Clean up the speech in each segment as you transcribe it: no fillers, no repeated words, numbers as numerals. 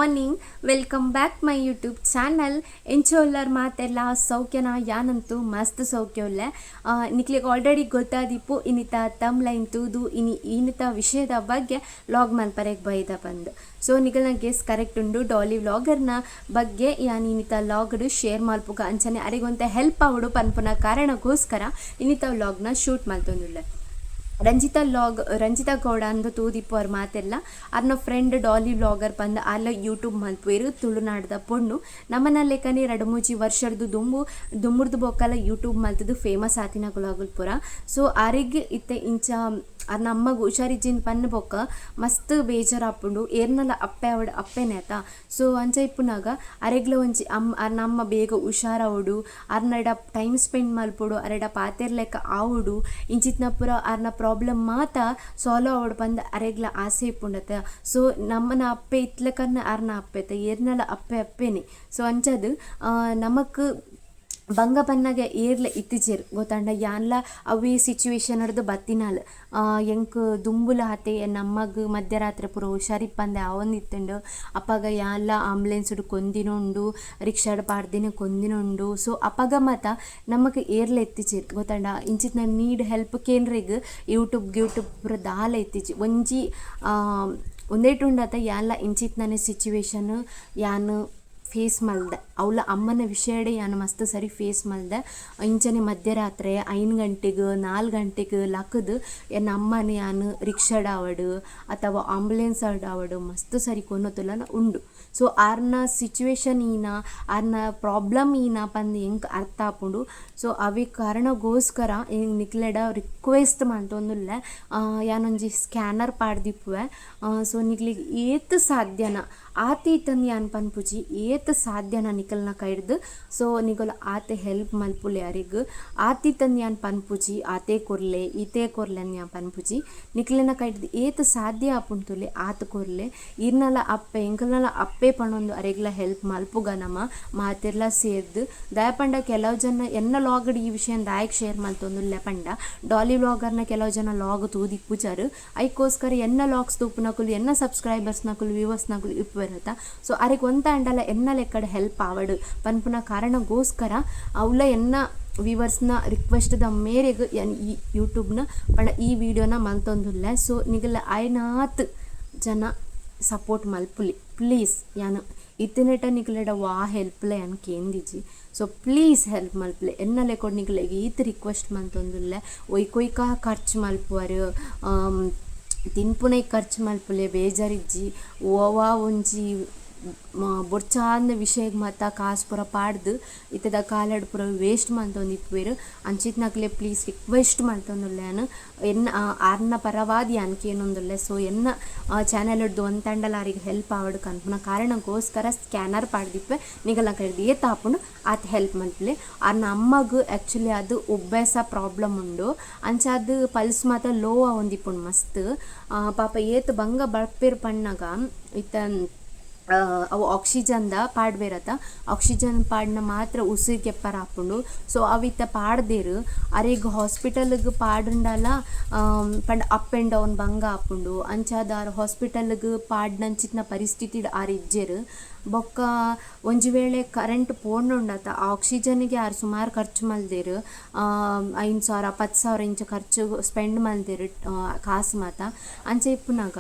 Morning, welcome back my YouTube channel. ಎಂಚ ಮಾತೆಲ್ಲ ಸೌಖ್ಯನ? ಯಾನಂತೂ ಮಸ್ತ್ ಸೌಖ್ಯ ಉಲ್ಲೆ. ನಿಕ್ಲೆಗ್ ಆಲ್ರೆಡಿ ಗೊತ್ತಾದಿಪ್ಪು, ಇನ್ನಿತ ತಮ್ಲೈನ್ ತೂದು ಇನಿ ಇನ್ನಿತ ವಿಷಯದ ಬಗ್ಗೆ ಲಾಗ್ ಮಲ್ಪರೆಗ್ ಬೈದ ಬಂದು. ಸೊ ನಿಗಲ್ನ ಗೆಸ್ ಕರೆಕ್ಟ್ ಉಂಡು. ಡಾಲಿ ವ್ಲಾಗರ್ನ ಬಗ್ಗೆ ಯಾನ್ ಇನ್ನಿತ ಲಾಗ್ಡ್ ಶೇರ್ ಮಲ್ಪುಗ, ಅಂಚನೆ ಅರೆಗೊಂತೆ ಹೆಲ್ಪ್ ಆವಡು ಪನ್ಪುನ ಕಾರಣಕ್ಕೋಸ್ಕರ ಇನ್ನಿತ ವ್ಲಾಗ್ನ ಶೂಟ್ ಮಲ್ತೊಂದುಲ್ಲೆ. ರಂಜಿತಾ ಲಾಗ್, ರಂಜಿತಾ ಗೌಡ ಅಂದ್ ತೂದಿಪ್ಪು ಮಾತೆಲ್ಲ. ಅರ್ನ ಫ್ರೆಂಡ್ ಡಾಲಿ ವ್ಲಾಗರ್ ಪಂದ್ ಆರ್ಲ ಯೂಟ್ಯೂಬ್ ಮಲ್ಪುವೆರ್. ತುಳುನಾಡ್ದ ಪೊಣ್ಣು. ನಮನ ಲೆಕ್ಕನೆ 2-3 ವರ್ಷರ್ದು ದುಂಬು ದುಂಬುರ್ದು ಬೊಕ್ಕಲ ಯೂಟ್ಯೂಬ್ ಮಲ್ತದು ಫೇಮಸ್ ಆತಿನಕುಲು ಪೂರ. ಸೊ ಅರೆಗ್ ಇತ್ತೆ ಇಂಚ ಅರ್ನ ಅಮ್ಮಗ್ ಹುಷಾರಿಜ್ಜಿನ್ ಪನ್ನ್ ಬೊಕ್ಕ ಮಸ್ತ್ ಬೇಜಾರಾಪುಂಡು. ಏರ್ನಲ ಅಪ್ಪೆ ಆವಡ್ ಅಪ್ಪೆನೆ ಅತ. ಸೊ ಅಂಚ ಇಪ್ಪುನಗ ಅರೆಗ್ಲ ಒಂಜಿ ಅರ್ನ ಅಮ್ಮ ಬೇಗ ಹುಷಾರಾವೊಡು, ಅರ್ನಡ ಟೈಮ್ ಸ್ಪೆಂಡ್ ಮಲ್ಪೊಡು, ಅರೆಡ ಪಾತೆರ್ಲೆಕ್ಕ ಆವೊಡು, ಇಂಚಿತ್ನ ಪೂರ ಅರ್ನ ಪ್ರಾಬ್ಲಮ್ ಮಾತ ಸಾಲ್ವ್ ಆವೊಡು ಪಂದ್ ಅರೆಗ್ಲ ಆಸೆ ಇಪ್ಪುಂಡತ. ಸೊ ನಮ್ಮನ ಅಪ್ಪೆ ಇತ್ಲಕನ್ನ ಅರ್ನ ಅಪ್ಪೆ ಅತ. ಏರ್ನಲ ಅಪ್ಪೆ ಅಪ್ಪೆನೆ. ಸೊ ಅಂಚದ್ ನಮಕ್ ಬಂಗ ಬನ್ನಗ ಏರ್ಲ ಇತ್ತಿಜೆರ್ ಗೊತ್ತಾಂಡ. ಯಾನ್ಲ ಅವೇ ಸಿಚುವೇಶನ್ ಡ್ದ್ ಬತ್ತಿನಾಲ್. ಎಂಕ್ ದುಂಬುಲ ಆತೆ ಎನ್ನ ಅಮ್ಮಗ್ ಮಧ್ಯರಾತ್ರಿ ಪೂರ ಹುಷಾರಿಪ್ಪಂದೆ ಆವೊಂದಿತ್ತ್ಂಡ್. ಅಪಗ ಯಾನ್ಲ ಆಂಬುಲೆನ್ಸ್ ಡ್ ಕೊಂದಿನ ಉಂಡು, ರಿಕ್ಷಾಡ್ ಪಾಡ್ದಿನ ಕೊಂದಿನ ಉಂಡು. ಸೊ ಅಪಗ ಮಾತ ನಮಕ್ ಏರ್ಲ ಇತ್ತಿಜೆರ್ ಗೊತ್ತಾಂಡ. ಇಂಚಿತ್ನ ನೀಡ್ ಹೆಲ್ಪ್ ಕೇನ್ರೆಗ್ ಯೂಟ್ಯೂಬ್ ಗಿಯೂಟ್ಯೂಬ್ ಪೂರ ದಾಲ ಇತ್ತಿಜಿ. ಒಂಜಿ ಉಂದೆಟ್ ಉಂಡತ, ಯಾನ್ಲ ಇಂಚಿತ್ನನೆ ಸಿಚುವೇಶನ್ ಯಾನ್ ಫೇಸ್ ಮಲ್ದೆ. ಅವ್ಲ ಅಮ್ಮನ ವಿಷಯಡೇ ಯಾನ್ ಮಸ್ತ್ ಸರಿ ಫೇಸ್ ಮಲ್ದೆ. ಇಂಚನೆ ಮಧ್ಯರಾತ್ರಿ 5 ಗಂಟೆಗ್, 4 ಗಂಟೆಗ್ ಲಕ್ಕುದು ಎನ್ನ ಅಮ್ಮನ ಯಾನ್ ರಿಕ್ಷಾಡ್ ಆವಡ್ ಅಥವಾ ಆಂಬುಲೆನ್ಸ್ ಆವಡ್ ಮಸ್ತ್ ಸರಿ ಕೊನೊತುಲನ ಉಂಡು. ಸೊ ಆರ್ನ ಸಿಚುವೇಶನ್ ಈನ, ಆರ್ನ ಪ್ರಾಬ್ಲಮ್ ಈನ ಪಂದ್ ಎಂಕ್ ಅರ್ಥ ಆಪುಂಡು. ಸೊ ಅವೆ ಕಾರಣಗೋಸ್ಕರ ನಿಕ್ಲೆಡ ರಿಕ್ವೆಸ್ಟ್ ಮಲ್ತೊಂದುಲ್ಲೆ. ಯಾನೊಂಜಿ ಸ್ಕ್ಯಾನರ್ ಪಾಡ್ದಿಪ್ಪುವೆ. ಸೊ ನಿಕ್ಲೆಗ್ ಏತ್ ಸಾಧ್ಯನ ಆತ್ ಈತಂದ್ ಯಾನ್ ಪನ್ಪುಜಿ, ಏತ್ ಸಾಧ್ಯನ ನಿಕಲ್ನ ಕೈಡ್ದ್ ಸೊ ನಿಕುಲು ಆತೆ ಹೆಲ್ಪ್ ಮಲ್ಪುಲೆ ಅರೆಗ್. ಆತ್ ಈತಂದ್ ಯಾನ್ ಪನ್ಪುಜಿ, ಆತೇ ಕೊರ್ಲೆ ಈತೇ ಕೊರ್ಲೆ ಅಂದ್ ಯಾನ್ ಪನ್ಪುಜಿ. ನಿಕ್ಲೆನ ಕೈಡ್ದ್ ಏತ್ ಸಾಧ್ಯ ಆಪುಂಡು ತೂಲೆ, ಆತ್ ಕೊರ್ಲೆ. ಇರ್ನಲ ಅಪ್ಪೆ, ಎಂಕಲ್ನಲ ಅಪ್ಪೆ ಪನೊಂದು ಅರೆಗ್ಲ ಹೆಲ್ಪ್ ಮಲ್ಪುಗ ನಮ ಮಾತೆರ್ಲ ಸೇರ್ದ್. ದಾಯೆ ಪಂಡ ಕೆಲವು ಜನ ಎನ್ನ ಲಾಗ್ಡ್ ಈ ವಿಷಯನ್ ದಾಯೆಗ್ ಶೇರ್ ಮಲ್ತೊಂದುಲ್ಲೆ ಪಂಡ, ಡಾಲಿ ವ್ಲಾಗರ್ನ ಕೆಲವು ಜನ ಲಾಗ್ ತೂದಿಪ್ಪುಜರ್. ಐಕೋಸ್ಕರ ಎನ್ನ ಲಾಗ್ಸ್ ತೂಪುನಕುಲು ಎನ್ನ ಸಬ್ಸ್ಕ್ರೈಬರ್ಸ್ ನಕುಲು, ವ್ಯೂವರ್ಸ್ ನಕುಲು ಇಪ್ಪುವೆರತ. ಸೊ ಅರೆಗ್ ಒಂತ ಆಂಡಲ ಎನ್ನ ಲೆಕ್ಕಡ್ ಹೆಲ್ಪ್ ಆವಡ್ ಪನ್ಪುನ ಕಾರಣಗೋಸ್ಕರ ಅವ್ಲ ಎನ್ನ ವ್ಯೂವರ್ಸ್ನ ರಿಕ್ವೆಸ್ಟ್ ದ ಮೇರೆಗ್ ಯಾನ್ ಈ ಯೂಟ್ಯೂಬ್ನ ಪಂಡ ಈ ವಿಡಿಯೋನ ಮಲ್ತೊಂದುಲ್ಲೆ. ಸೊ ನಿಗಲ ಆಯ್ನಾತ್ ಜನ ಸಪೋರ್ಟ್ ಮಲ್ಪುಲಿ ಪ್ಲೀಸ್. ಯಾನ್ ಇತ್ತಿನೆಟ ನಿಕ್ಲೆಡ ವಾ ಹೆಲ್ಪ್ಲ ಯಾನ್ ಕೇಂದಿಜಿ. So please help ಮಲ್ಪುಲೆ. ಎನ್ನ ಲೆಕ್ಕೊಡು ನಿಕ್ಲೆಗ್ ಈತ್ ರಿಕ್ವೆಸ್ಟ್ ಮಲ್ತೊಂದುಲ್ಲೆ. ಒಯ್ಕೊಯ್ಕ ಖರ್ಚು ಮಲ್ಪುವರ್, ತಿನ್ಪುನೈಕ್ ಖರ್ಚು ಮಲ್ಪುಲೆ, ಬೇಜಾರಿಜ್ಜಿ. ಒವಾ ಒಂಜಿ ಬೊಡ್ಚಾಂದ್ ವಿಷಯಗ್ ಮಾತ ಕಾಸ್ ಪೂರ ಪಾಡ್ದ್ ಇತ್ತೆದ ಕಾಲಡ್ ಪೂರ ವೇಸ್ಟ್ ಮಲ್ತೊಂದಿಪ್ಪುವೆರ್. ಅಂಚಿತ್ನಕ್ಲೆ ಪ್ಲೀಸ್ ರಿಕ್ವೆಸ್ಟ್ ಮಲ್ತೊಂದುಲ್ಲೆ ಯಾನ್. ಎನ್ನ ಆರ್ನ ಪರವಾದ್ ಯಾನ್ ಕೇನೊಂದುಲ್ಲೆ. ಸೊ ಎನ್ನ ಚಾನೆಲ್ ಡ್ದ್ ಒಂತಂಡಲ ಆರೆಗ್ ಹೆಲ್ಪ್ ಆವಡ್ ಪನ್ಪುನ ಕಾರಣಗೋಸ್ಕರ ಸ್ಕ್ಯಾನರ್ ಪಾಡ್ದಿಪ್ಪೆ. ನಿಗಲ್ನ ಕೈಡ್ದ್ ಏತ್ ಆಪುಂಡು ಆತ್ ಹೆಲ್ಪ್ ಮಲ್ಪುಲೆ. ಆರ್ನ ಅಮ್ಮಗ್ ಆಕ್ಚುಲಿ ಅದು ಉಬ್ಬೆಸ ಪ್ರಾಬ್ಲಮ್ ಉಂಡು. ಅಂಚಾದ್ ಪಲ್ಸ್ ಮಾತ ಲೋ ಆವೊಂದಿಪ್ಪುಂಡು ಮಸ್ತ್. ಪಾಪ ಏತ್ ಬಂಗ ಬರ್ಪೆರ್ ಪನ್ನಗ, ಇತ್ತೆ ಅವು ಆಕ್ಸಿಜನ್ ದ ಪಾಡ್ವೆರತ. ಆಕ್ಸಿಜನ್ ಪಾಡ್ನ ಮಾತ್ರ ಉಸಿರು ಕೆಪ್ಪರ ಆಪುಂಡು. ಸೊ ಅವು ಇತ್ತೆ ಪಾಡ್ದೆರ್. ಅರೆಗ್ ಹಾಸ್ಪಿಟಲ್ ಗ್ ಪಾಡುಂಡಲ ಪಂಡ up and down ಬಂಗ ಆಪುಂಡು. ಅಂಚಾದ್ ಆರ್ ಹಾಸ್ಪಿಟಲ್ ಗ್ ಪಾಡ್ನಂಚಿತ್ತಿನ ಪರಿಸ್ಥಿತಿಡ್ ಆರ್ ಇಜ್ಜೆರ್. ಬೊಕ್ಕ ಒಂಜಿ ವೇಳೆ ಕರೆಂಟ್ ಪೋಂಡುಂಡತ, ಆಕ್ಸಿಜನ್ ಗೆ ಆರ್ ಸುಮಾರ್ ಖರ್ಚು ಮಲ್ದೆರ್. 5,000, 10,000 ಇಂಚ ಖರ್ಚು ಸ್ಪೆಂಡ್ ಮಲ್ದೆರ್ ಕಾಸ್ ಮಾತ. ಅಂಚ ಇಪ್ಪುನಗ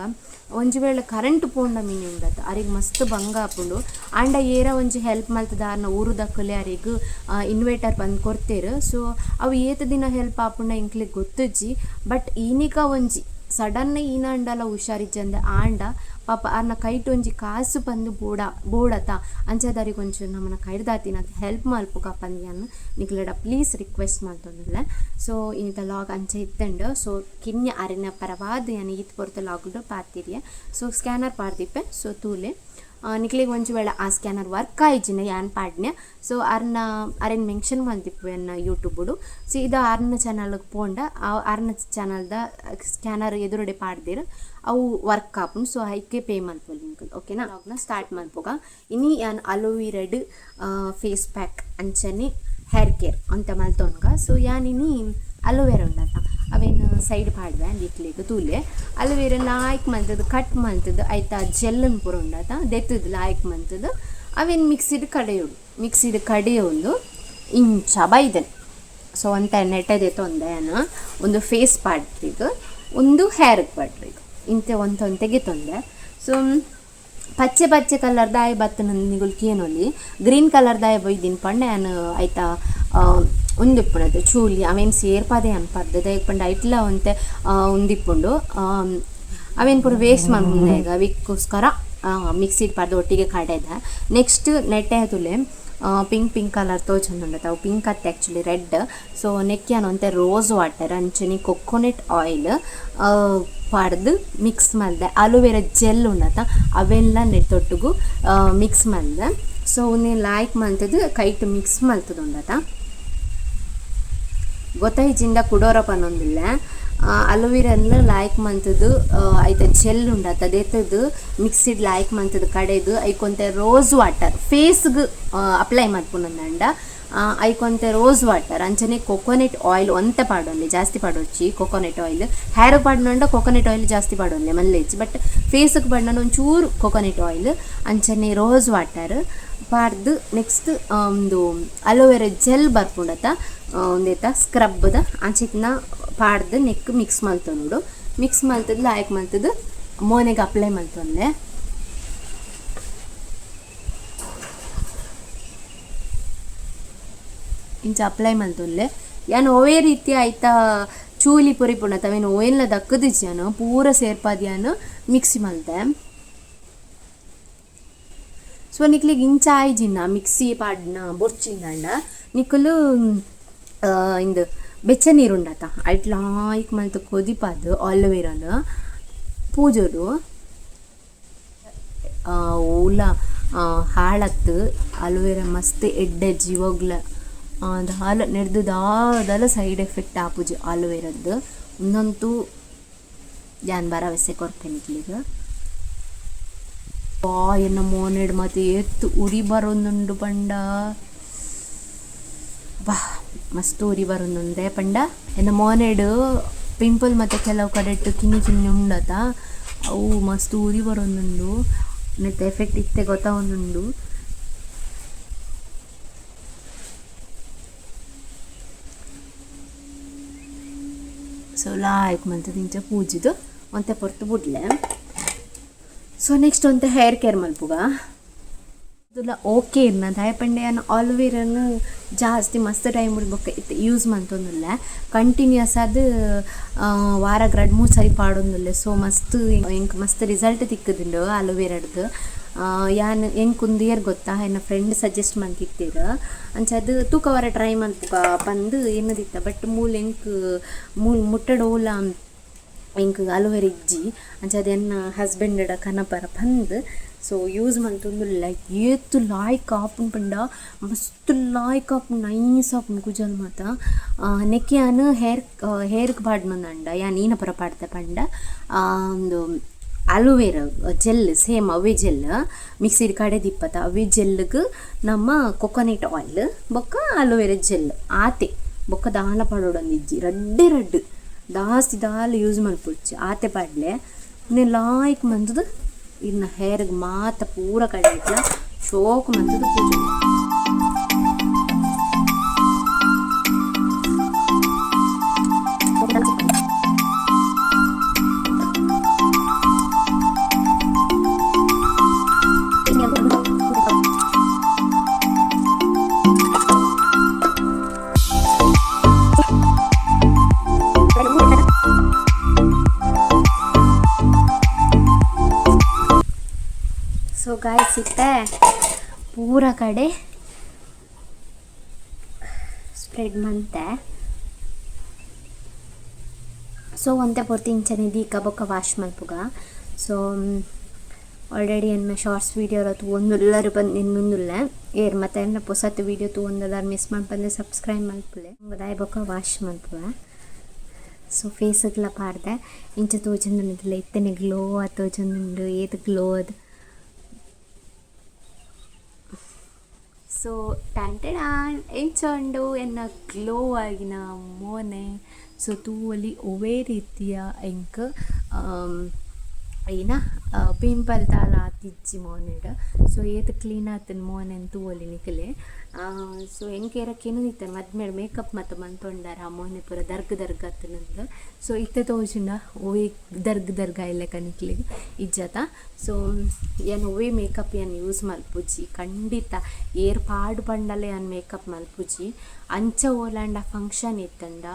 ಒಂಜಿ ವೇಳೆ ಕರೆಂಟ್ ಪೋಂಡ ಮಿನಿ ಉಂಡತ, ಅರೆಗ್ ಮಸ್ತ್ ಬಂಗ ಆಪುಂಡು. ಆಂಡ ಏರ ಒಂಜಿ ಹೆಲ್ಪ್ ಮಲ್ತುದು ಆರ್ನ ಊರುದಕುಲೆ ಅರೆಗ್ ಇನ್ವರ್ಟರ್ ಪಂದ್ ಕೊರ್ತೆರ್. ಸೊ ಅವು ಏತ್ ದಿನ ಹೆಲ್ಪ್ ಆಪುಂಡ ಎಂಕ್ಲೆಗ್ ಗೊತ್ತುಜ್ಜಿ. ಬಟ್ ಇನಿಕ ಒಂಜಿ ಸಡನ್ ಈನಾಂಡಲ ಹುಷಾರಿಜ್ಜಂದೆ ಆಂಡ ಪಾಪ ಆರ್ನ ಕೈಟ್ ಒಂಜಿ ಕಾಸು ಪಂದ್ ಬೋಡ ಬೋಡತ. ಅಂಚಾದ್ ಅರೆಗ್ ಒಂಚೂರು ನಮನ ಕೈಡ್ದಾತಿನಾತ್ ಹೆಲ್ಪ್ ಮಲ್ಪುಗ ಪಂದ್ ಯಾನ್ ನಿಕ್ಲೆಡ ಪ್ಲೀಸ್ ರಿಕ್ವೆಸ್ಟ್ ಮಲ್ತೊಂದುಲ್ಲೆ. ಸೊ ಇನಿತ ಲಾಗ್ ಅಂಚ ಇತ್ತುಂಡು. ಸೊ ಕಿನ್ಯ ಅರೆನ ಪರವಾದ್ ಯಾನ್ ಈತ್ ಪೊರ್ತು ಲಾಗ್ಡ್ ಪಾತೆರಿಯೆ. ಸೊ ಸ್ಕ್ಯಾನರ್ ಪಾಡ್ದಿಪ್ಪೆ, ಸೊ ತೂಲೆ. ನಿಕ್ಲೆಗ್ ಒಂಜಿ ವೇಳೆ ಆ ಸ್ಕ್ಯಾನರ್ ವರ್ಕ್ ಆಯಿಜಿನ ಯಾನ್ ಪಾಡ್ನೆ. ಸೊ ಅರ್ನ ಅರೆನ್ ಮೆನ್ಷನ್ ಮಲ್ದಿಪ್ಪುವೆ ಎನ್ನ ಯೂಟ್ಯೂಬುಡು. ಸೀದಾ ಅರ್ನ ಚಾನಲ್ ಪೋಂಡ ಅರ್ನ ಚಾನಲ್ದ ಸ್ಕ್ಯಾನರ್ ಎದುರುಡೆ ಪಾಡ್ದೆರ್, ಅವು ವರ್ಕ್ ಆಪುಂಡು. ಸೊ ಐಕೆ ಪೇ ಮಲ್ಪೊಲಿ ನಿಕುಲು, ಓಕೆನಾ? ಲಾಗ್ನ ಸ್ಟಾರ್ಟ್ ಮಲ್ಪುಗ. ಇನಿ ಯಾನ್ ಅಲೋವಿರಡ್ ಫೇಸ್ ಪ್ಯಾಕ್ ಅಂಚನೆ ಹೇರ್ ಕೇರ್ ಅಂತ ಮಲ್ತೊನ್ಗ. ಸೊ ಯಾನ್ ಇನಿ ಅಲೋವೆರಾ ಉಂಡತ. ಅವೇನು ಸೈಡ್ ಪಾಡ್ವೆ ನಿಕ್ಲೆಗ್ ತೂಲೆ. ಅಲೋವೆರಾ ಲಾಯ್ಕ್ ಮಲ್ತುದು ಕಟ್ ಮಲ್ತುದು ಐತ ಜೆಲ್ಲನ್ ಪೂರ ಉಂಡತ ದೆತ್ತುದು ಲಾಯ್ಕ್ ಮಲ್ತುದು ಅವೇನು ಮಿಕ್ಸಿಡ್ ಕಡೆಯೋಡು ಮಿಕ್ಸಿಡ್ ಕಡೆಯೊಂದು ಇಂಚ ಬೈದನ್. ಸೊ ಒಂತೆ ನೆಟ್ಟೆ ದೆತ್ತೊಂದೆ ಒಂದು ಫೇಸ್ ಪಾಡ್ರಿಗ್ ಒಂದು ಹೇರ್ ಪಾಡ್ರಿಗ್ ಇಂತೆ ಒಂತೊಂತೆ ಗೆತ್ತೊಂದೆ. ಸೊ ಪಚ್ಚೆ ಪಚ್ಚೆ ಕಲರ್ ದಾಯ ಬತ್ತನ ನಿಗುಲ್ ಕೇನೊಲಿ ಗ್ರೀನ್ ಕಲರ್ ದಾಯ ಬೊಯ್ದಿನ ಪಂಡ ಯಾನ್ ಐತ ಉಂದಿಪ್ಪುನದು ಚೂಲಿ ಅವೇನು ಸೇರ್ಪಾದೆ ಅನ್ಪರ್ದು ದಾಯೆಗ್ ಪಂಡ ಐಟ್ಲ ಒಂತೆ ಉಂದಿಪ್ಪುಂಡು ಅವೇನು ಪೂರ ವೇಸ್ಟ್ ಮಲ್ಪುಂಡು ಈಗ ಅವಿಕ್ಕೋಸ್ಕರ ಮಿಕ್ಸಿಡ್ ಪಾಡ್ದು ಒಟ್ಟಿಗೆ ಕಡೆದ. ನೆಕ್ಸ್ಟ್ ನೆಟ್ಟೆ ತುಲೆ ಪಿಂಕ್ ಪಿಂಕ್ ಕಲರ್ ತೋಜೊಂದುಂಡು ಅವು ಪಿಂಕ್ ಅತ್ತೆ ಆ್ಯಕ್ಚುಲಿ ರೆಡ್. ಸೊ ನೆಕ್ ಯಾನ್ ಒಂತೆ ರೋಸ್ ವಾಟರ್ ಅಂಚನೆ ಕೊಕೊನೆಟ್ ಆಯಿಲ್ ಪಾಡ್ದು ಮಿಕ್ಸ್ ಮಲ್ದೆ. ಅಲೋವೆರಾ ಜೆಲ್ ಉಂಡತ ಅವೆಲ್ಲ ನೆಟ್ಟೊಟ್ಟುಗು ಮಿಕ್ಸ್ ಮಲ್ದೆ. ಸೊ ಉಂದೆನ್ ಲಾಯ್ಕ್ ಮಲ್ತುದು ಕೈಟ್ ಮಿಕ್ಸ್ ಮಲ್ತುದುಂಡತ ಗೊತ್ತೈಜಿಂಡ ಕುಡೋರ ಪನೊಂದುಲ್ಲೆ. ಅಲೋವೆರಾನ್ ಲಾಯ್ಕ್ ಮಲ್ತುದು ಐತ ಜೆಲ್ ಉಂಡತ ದೆತ್ತುದು ಮಿಕ್ಸಿಡ್ ಲಾಯ್ಕ್ ಮಲ್ತುದು ಕಡೆದು ಐಕೊಂತೆ ರೋಸ್ ವಾಟರ್ ಫೇಸ್ಗ್ ಅಪ್ಲೈ ಮಲ್ಪುನಂದಂಡ ಐಕೊಂತೆ ರೋಸ್ ವಾಟರ್ ಅಂಚನೆ ಕೊಕೊನೆಟ್ ಆಯಿಲ್ ಒಂತೆ ಪಾಡೊನ್ಲೆ ಜಾಸ್ತಿ ಪಾಡೊಡ್ಚಿ ಕೊಕೊನೆಟ್ ಆಯಿಲ್ ಹೇರ್ ಪಾಡ್ನಂಡ ಕೊಕೊನೆಟ್ ಆಯಿಲ್ ಜಾಸ್ತಿ ಪಾಡೊನ್ಲೆ ಮಲ್ಲೆಜ್ಜಿ ಬಟ್ ಫೇಸ್ಗ್ ಪಾಡ್ನಂಡ ಒಂಚೂರು ಕೊಕೊನೆಟ್ ಆಯಿಲ್ ಅಂಚನೆ ರೋಸ್ ವಾಟರ್ ಪಾಡ್ದು ನೆಕ್ಸ್ಟ್ ಒಂದು ಅಲೋವೆರಾ ಜೆಲ್ ಬರ್ಪುಂಡತ ಒಂದೇತ ಸ್ಕ್ರಬ್ದ ಅಂಚಿತ್ನ ಪಾಡ್ದು ನೆಕ್ ಮಿಕ್ಸ್ ಮಲ್ತೊನೊಡು ಮಿಕ್ಸ್ ಮಲ್ತುದು ಲಾಯ್ಕ್ ಮಲ್ತುದು ಮೋನೆಗ್ ಅಪ್ಲೈ ಮಲ್ತೊನ್ಲೆ. ಇಂಚ ಅಪ್ಲೈ ಮಲ್ತೊನ್ಲೆ. ಯಾನ್ ಒವ್ವೇ ರೀತಿ ಐತ ಚೂಲಿ ಪೊರಿಪುಂಡತ ಅವೇನು ಒಯ್ಲ್ನ ದಕ್ಕುದಿಜ್ಜಿ ಯಾನ್ ಪೂರ ಸೇರ್ಪಾದ್ ಯಾನ್ ಮಿಕ್ಸಿ ಮಲ್ತೆ. ಸೊ ನಿಕ್ಲೆಗ್ ಇಂಚ ಆಯ್ಜಿಂಡ ಮಿಕ್ಸಿ ಪಾಡ್ನ ಬೊರ್ಚಿಂದಾಂಡ ನಿಕುಲು ಇಂದು ಬೆಚ್ಚ ನೀರು ಉಂಡತ ಐಟ್ ಲಾಯ್ಕ್ ಮಲ್ತ್ ಕೊದಿಪಾದ್ ಆಲೋವೆರಾನ್ ಪೂಜೊಡು ಓಲ ಹಾಳತ್ತು ಅಲೋವೆರಾ ಮಸ್ತ್ ಎಡ್ಡೆ ಜೀವಗ್ಲ ದಾಲ ನೆಡ್ದು ದಾದಲ ಸೈಡ್ ಎಫೆಕ್ಟ್ ಆಪುಜಿ ಆಲೋವೆರಾದ್ದು. ಉಂದಂತೂ ಯಾನ್ ಭರವಸೆ ಕೊರ್ಪೆ ನಿಕ್ಲೆಗ್. ಎನ್ನ ಮೋನೆಡ್ ಮಾತ ಏತ್ ಉರಿ ಬರೊಂದುಂಡು ಪಂಡ ಬಾ ಮಸ್ತ್ ಉರಿ ಬರೊಂದುಂಡೆ ಪಂಡ ಎನ್ನ ಮೋನೆಡ್ ಪಿಂಪಲ್ ಮತ್ತೆ ಕೆಲವು ಕಡೆಟ್ ಕಿನ್ನಿ ಕಿನ್ನಿ ಉಂಡತ ಅವು ಮಸ್ತ್ ಉರಿ ಬರೊಂದುಂಡು ನೆತ್ತ ಎಫೆಕ್ಟ್ ಇತ್ತೆ ಗೊತ್ತಾವೊಂದುಂಡು. ಸೊ ಲಾಯ್ಕ್ ಮಲ್ತುದು ಇಂಚ ಪೂಜಿದು ಒಂತೆ ಪೊರ್ತು ಬುಡ್ಲೆ. ಸೊ ನೆಕ್ಸ್ಟ್ ಒಂತೆ ಹೇರ್ ಕೇರ್ ಮಲ್ಪುಗ. ಓಕೆ ಇರ್ನ ದಾಯೆ ಪಂಡ ಯಾನ್ ಆಲೋವೆರಾನ್ ಜಾಸ್ತಿ ಮಸ್ತ್ ಟೈಮ್ ಬೊಕ್ಕ ಇತ್ತೆ ಯೂಸ್ ಮಲ್ತೊಂದುಲ್ಲೆ ಕಂಟಿನ್ಯೂಸ್ ಆದ್ ವಾರಗ್ ರಡ್ಡ್ ಮೂಜಿ ಸರಿ ಪಾಡೊಂದುಲ್ಲೆ. ಸೊ ಮಸ್ತ್ ಎಂಕ್ ಮಸ್ತ್ ರಿಸಲ್ಟ್ ತಿಕ್ಕುದುಂಡು ಆಲೋವೆರಾಡ್ದು. ಯಾನ್ ಎಂಕ್ ಉಂದು ಏರ್ ಗೊತ್ತಾ ಎನ್ನ ಫ್ರೆಂಡ್ ಸಜೆಸ್ಟ್ ಮಲ್ತಿತ್ತೆರ್ ಅಂಚಾದ್ ತೂಕ ವಾರ ಟ್ರೈ ಮಲ್ಪುಗ ಪಂದ್ ಎನ್ನದಿತ್ತ. ಬಟ್ ಮೂಲು ಎಂಕ್ ಮೂಲು ಮುಟ್ಟಡ್ ಓಲ ಎಂಕ್ ಅಲೋವೆರಾ ಇಜ್ಜಿ ಅಂಚಾದ್ ಎನ್ನ ಹಸ್ಬೆಂಡ್ ಕನಪರ ಪಂದ್ ಸೊ ಯೂಸ್ ಮಲ್ತೊಂದುಲ್ಲೆ. ಏತ್ ಲಾಯ್ಕ್ ಆಪುಂಡು ಪಂಡ ಮಸ್ತ್ ಲಾಯ್ಕ್ ಆಪುಂಡು ನೈಸ್ ಆಪುಂಡು ಕುಜಲ್ ಮಾತ. ನೆಕ್ ಯಾನ್ ಹೇರ್ಗ್ ಪಾಡ್ನೊಂದುಂಡ ಯಾನ್ ಈನ ಪೂರ ಪಾಡ್ದೆ ಪಂಡ ಉಂದು ಅಲೋವೆರಾ ಜೆಲ್ ಸೇಮ್ ಅವೇ ಜೆಲ್ ಮಿಕ್ಸಿಡ್ ಕಡೆದಿಪ್ಪತ ಅವೇ ಜೆಲ್ಗ್ ನಮ್ಮ ಕೊಕೊನೆಟ್ ಆಯಿಲ್ ಬೊಕ್ಕ ಅಲೋವೆರಾ ಜೆಲ್ ಆತೆ ಬೊಕ್ಕ ದಾಲ ಪಾಡೊಡೊಂದಿಜ್ಜಿ ರಡ್ಡೆ ರಡ್ಡ್ ಜಾಸ್ತಿ ದಾಲ ಯೂಸ್ ಮಲ್ಪೊಡ್ಚಿ ಆತೆ ಪಾಡ್ಲೆ. ಉಂದೆನ್ ಲಾಯ್ಕ್ ಮಲ್ತುದು ಇರ್ನ ಹೇರ್ಗ್ ಮಾತ ಪೂರ ಕಡೆಟ್ಲ ಶೋಕು ಮಲ್ತುದು ಪೂಜೊಡು. ಸೊ ಗಾಯ್ಸ್ ಇತ್ತೆ ಪೂರ ಕಡೆ ಸ್ಪ್ರೆಡ್ ಮಂತೆ. ಸೊ ಒಂತೆ ಪೊರ್ತು ಇಂಚನೆ ದೀಕ ಬೊಕ್ಕ ವಾಶ್ ಮಲ್ಪುಗ. ಸೊ ಆಲ್ರೆಡಿ ಎನ್ನ ಶಾರ್ಟ್ಸ್ ವೀಡಿಯೋ ತೂವೊಂದುಲ್ಲರ್ ಪಂದ್ ಎನ್ನೊಂದುಲ್ಲೆ ಏರ್ ಮತ್ತೆ ಎನ್ನ ಪೊಸತ್ ವೀಡಿಯೋ ತೂವೊಂದುಲ್ಲರ್ ಮಿಸ್ ಮಲ್ಪಂದೆ ಸಬ್ಸ್ಕ್ರೈಬ್ ಮಲ್ಪುಲೆ. ದಾಯೆ ಬೊಕ್ಕ ವಾಶ್ ಮಲ್ಪುವೆ. ಸೊ ಫೇಸ್ಗ್ಲ ಪಾಡ್ದೆ ಇಂಚ ತೋಜೊಂದುಂಡು ಇತ್ತನೆ ಗ್ಲೋ ಆದ್ ತೋಜೊಂದುಂಡು ಏತ್ ಗ್ಲೋ ಅದು. ಸೊ ಟ್ಯಾಂಟೆಡಾನ್ ಎಂಚ ಉಂಡು ಎನ್ನ ಗ್ಲೋ ಆಗಿನ ಮೋನೆ. So ತೂವೊಲಿ ಒವ್ವೇ ರೀತಿಯ ಎಂಕ್ ಏನ ಪಿಂಪಲ್ ದಾಲ ಆತಿಜ್ಜಿ ಮೋನೆಡ್. ಸೊ ಏತ್ ಕ್ಲೀನ್ ಆತುಂಡು ಮೋನೆನ್ ತೂವೊಲಿ ನಿಕಲೆ. ಸೊ ಎಂಕ್ ಏರ ಕೆನೊಂದಿತ್ತೆರ್ ಮದ್ಮೆಡ್ ಮೇಕಪ್ ಮಾತ ಮಂತೊಂಡಾರ ಮೋನೆ ಪೂರ ದರ್ಗ್ ದರ್ಗ್ ಆತುಂಡು. ಸೊ ಇತ್ತೆ ತೋಜುಂಡ ಒವ್ವೇ ದರ್ಗ್ ದರ್ಗ್ ಆಯಿಲೆಕ ನಿಕ್ಲೆಗ್ ಇಜ್ಜತ. ಸೊ ಯಾನ್ ಒವ್ವೇ ಮೇಕಪ್ ಯಾನ್ ಯೂಸ್ ಮಲ್ಪುಜಿ ಖಂಡಿತ. ಏರ್ ಪಾಡ್ ಪಂಡಲ ಯಾನ್ ಮೇಕಪ್ ಮಲ್ಪುಜಿ. ಅಂಚ ಓಲಾಂಡ ಫಂಕ್ಷನ್ ಇತ್ತುಂಡ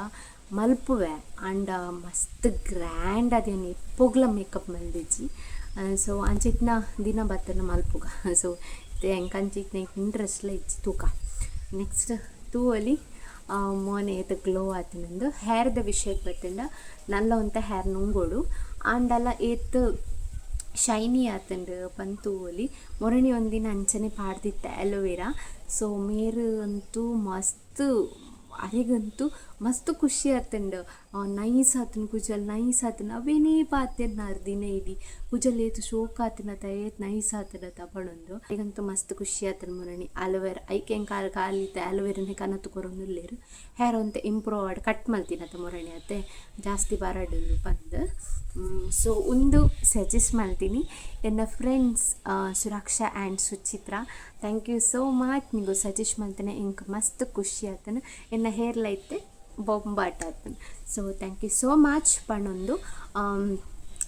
ಮಲ್ಪುವೆ, ಆಂಡ ಮಸ್ತ್ ಗ್ರ್ಯಾಂಡ್ ಆದ್ ಯಾನ್ ಏಪೊಗ್ಲ ಮೇಕಪ್ ಮಲ್ದಿಜಿ. ಸೊ ಅಂಚಿತ್ತಿನ ದಿನ ಬತ್ತುಂಡ ಮಲ್ಪುಗ. ಸೊ ಇತ್ತೆ ಎಂಕ್ ಅಂಚಿತ್ತಿನ ಇಂಟ್ರೆಸ್ಟ್ ಲ ಇಜ್ಜಿ ತೂಕ. ನೆಕ್ಸ್ಟ್ ತೂವೊಲಿ ಮೋನೆ ಏತ್ ಗ್ಲೋ ಆತುಂಡು. ಹೇರ್ದ ವಿಷಯಕ್ಕೆ ಬತ್ತುಂಡ ನಲ್ಲ ಒಂತೆ ಹೇರ್ ನುಂಗೋಡು, ಆಂಡಲ ಏತ್ ಶೈನಿ ಆತುಂಡು ಪಂದ್ ತೂವೊಲಿ. ಮೊರಣಿ ಒಂದಿನ ಅಂಚನೆ ಪಾಡ್ದಿತ್ತೆ aloe vera. So ಮೇರ್ ಅಂತೂ ಮಸ್ತ್ ಅರೆಗಂತೂ ಮಸ್ತ್ ಖುಷಿ ಆತುಂಡು. ನೈಸ್ ಆತುಂಡು ಕುಜಲ್, ನೈಸ್ ಆತುಂಡು ಅವೇನೇ ಪಾತೆರ್ನಾರ್ ದಿನ ಇಡೀ. ಕುಜಲ್ ಏತ್ ಶೋಕ್ ಆತುಂಡತ, ಏತ್ ನೈಸ್ ಆತುಂಡತ ಪಣೊಂದು ಅರೆಗಂತೂ ಮಸ್ತ್ ಖುಷಿ ಆತುಂಡು ಮೊರಣಿ ಅಲೋವೆರಾ. ಐಕ್ ಎಂಕ್ ಖಾಲಿ ಇತ್ತೆ ಅಲೋವೆರಾನೆ ಕನತ್ ಕೊರೊಂದುಲ್ಲೆರ್. ಹೇರ್ ಒಂತೆ ಇಂಪ್ರೂವ್ ಆವಡ್ ಕಟ್ ಮಲ್ತಿನತ ಮೊರಣಿ ಅತೆ ಜಾಸ್ತಿ ಬರಡ್ ಪಂದ್. ಸೊ ಉಂದು ಸಜೆಸ್ಟ್ ಮಲ್ತಿನಿ ಎನ್ನ friends Suraksha and Suchitra. Thank you so much. ನಿಗು suggest ಮಲ್ತನೆ ಎಂಕ್ ಮಸ್ತ್ ಖುಷಿ ಆತುಂಡು. ಎನ್ನ ಹೇರ್ ಲೈತೆ ಬೊಂಬಾಟ್ ಆತುಂಡು. So thank you so much ಪಣೊಂದು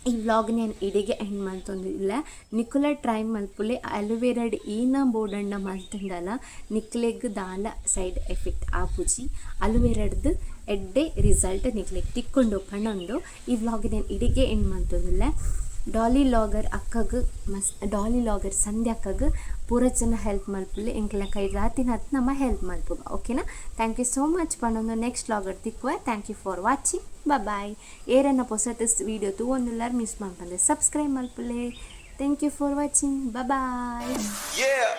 ಈ ವ್ಲಾಗ್ ಯಾನ್ ಇಡೆಗೆ ಎಂಡ್ ಮಲ್ತೊಂದುಲ್ಲೆ. ನಿಕುಲ ಟ್ರೈ ಮಲ್ಪುಲೆ. ಅಲೋವೆರಾಡ್ ಈನ ಬೋಡಂಡ ಮಲ್ತುಂಡಲ ನಿಕ್ಲೆಗ್ ದಾಲ ಸೈಡ್ ಎಫೆಕ್ಟ್ ಆಪುಜಿ. ಅಲೋವೆರಾಡ್ದು ಎಡ್ಡೆ ರಿಸಲ್ಟ್ ನಿಕ್ಲೆಗ್ ತಿಕ್ಕೊಂಡು ಪಣೊಂದು ಈ ವ್ಲಾಗ್ ಯಾನ್ ಇಡೆಗೆ ಎಂಡ್ ಮಲ್ತೊಂದುಲ್ಲೆ. ಡಾಲಿ ಲಾಗರ್ ಅಕ್ಕಗ್ ಮಸ್ ಡಾಲಿ ಲಾಗರ್ ಸಂಧ್ಯಾ ಅಕ್ಕಗ್ ಪೂರ ಜನ ಹೆಲ್ಪ್ ಮಲ್ಪುಲೆ. ಎಂಕ್ಲೆನ ಕೈ ರಾತಿನತ್ ನಮ ಹೆಲ್ಪ್ ಮಲ್ಪುಗ, ಓಕೆನಾ? Thank you so much ಪಣೊಂದು next vlogger ತಿಕ್ಕುವ. Thank you for watching, bye. ಏರನ್ನ ಪೊಸತ್ video ತೂವೊಂದುಲ್ಲಾರ್ miss ಮಲ್ಪಂದೆ subscribe ಮಲ್ಪುಲೆ. Thank you for watching, bye. Yeah.